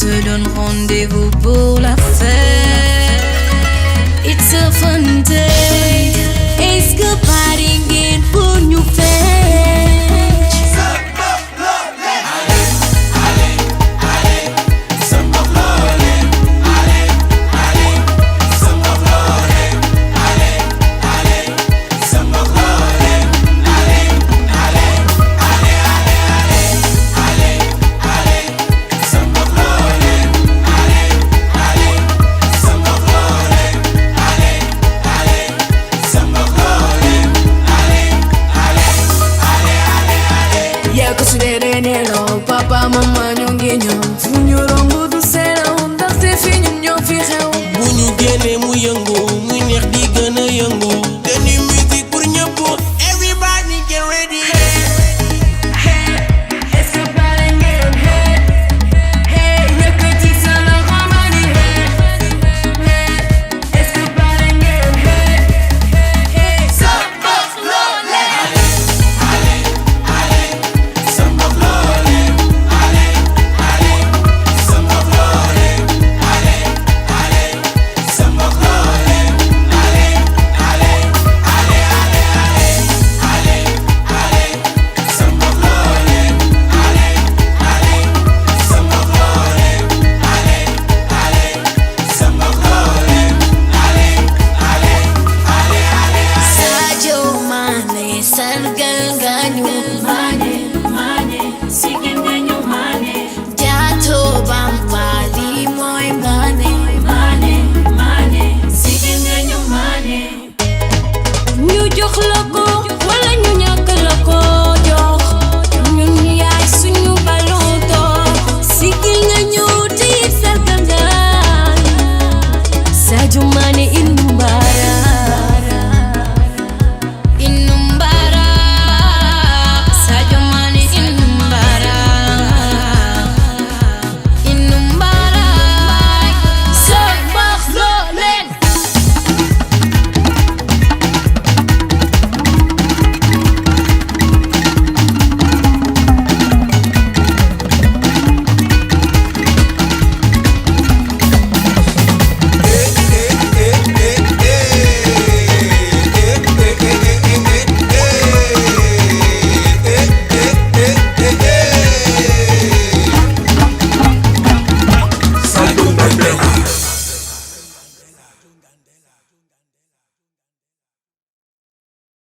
se donne rendez-vous pour la fête. It's a fun day. Est-ce que party ngeen pour ñu fecc? Seumbeukh Loo. Allez, allez, Seumbeukh Loo. Allez, allez, Seumbeukh Loo. Allez, allez, Seumbeukh Loo. Allez, allez, allez, allez, allez, Seumbeukh Loo. Allez, allez, Seumbeukh Loo. Allez, allez, Seumbeukh Loo. Yeah, ko su dee nelaw papa mama ñoo ngi ñëw fu ñu romb du seenaw ndaxte fi ñun ñoo fi xew bu ñu génnee mu yëngu